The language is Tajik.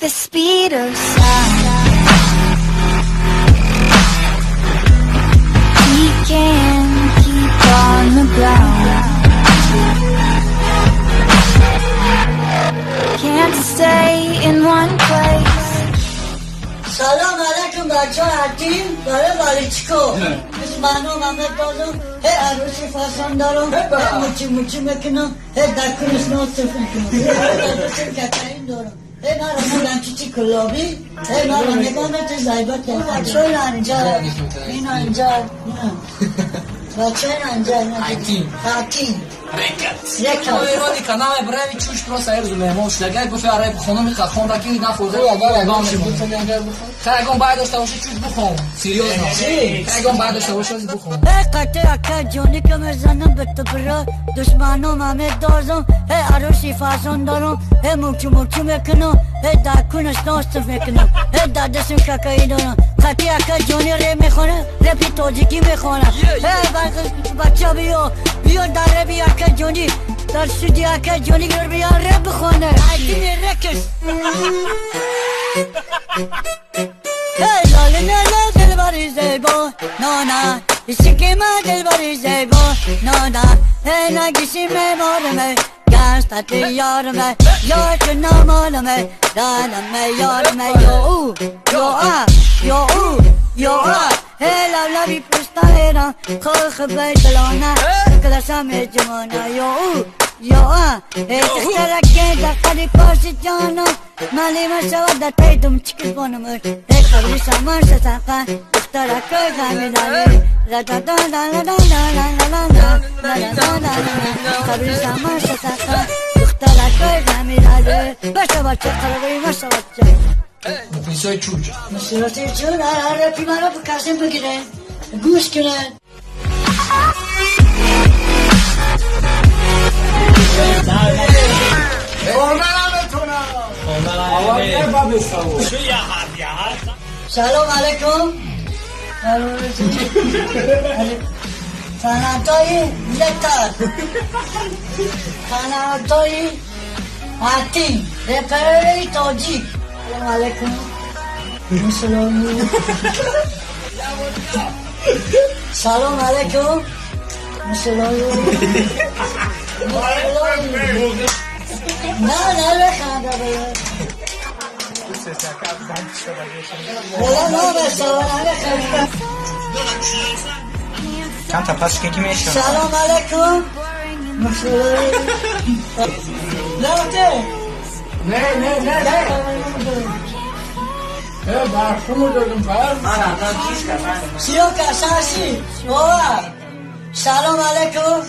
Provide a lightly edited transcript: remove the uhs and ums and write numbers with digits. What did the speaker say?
The speed of sound. He can keep on the ground. Can't stay in one place. سلام علیکم بچه ها تیم برای والیچکو من محمد بازم هی عروسی فاسان دارم هی موچی موچی میکنم هی دکونش نوصف میکنم هی عروسی کتاین دارم هی من رمو چیچی کلابی هی من رو نگاه میتی زایبت بچه های انجا اینا اینجا بچه های اینجا حتیم Ирони канале брави чуш просто эрзу меҳмон шуд. Агар гуфт ара бихонам иқа хонда ки нафоза. Ха ягон бай дошта боши чуш бихон. Серьёзно. Ягон бай дошта боши бихон. Эй қати ака ҷони ки мезанам ба тупра душманом ҳаме дозам эй арӯси фасон дорам эй мучу мучу мекунам эй дар кунаш носиф мекунам эй дар дастам какаи дорам қати ака ҷони реп мехона репи тоҷикӣ мехона эй бача биё биё дар реби ака ҷони дар суди ака ҷони гир биё реп бихоне айдини рекш эй лоли неле дилбари зебо нона ишки ма дилбари зебо нона эй нагиши мемораме гастати ёраме ёр намоламе данаме ёраме ё у ё а ё у ё а эй лавлаби пустаҳера хох байталона класаме ҷамона ё у ё а эй духтараке дар қади поши ҷоно малима шавад дар пай думчики бонамур эй қабри самар шасақа духтаракои ғамидале қабри самар шасақа духтаракои ғамидале баша бача қарабои маша бача. Мухлисои чуч. Мухлисои чуч репи маро касем бигирен гӯш кунен. سلام علیکم. فناتای لتر فناتای حتیم رپری تاجیک. سلام علیکم. سلام علیکم. نه نه بخنده چند تا پس که میشه. سلام علیکم. نه نه نه نه برفومو دادم بر سیوکا ساسی. سلام علیکم.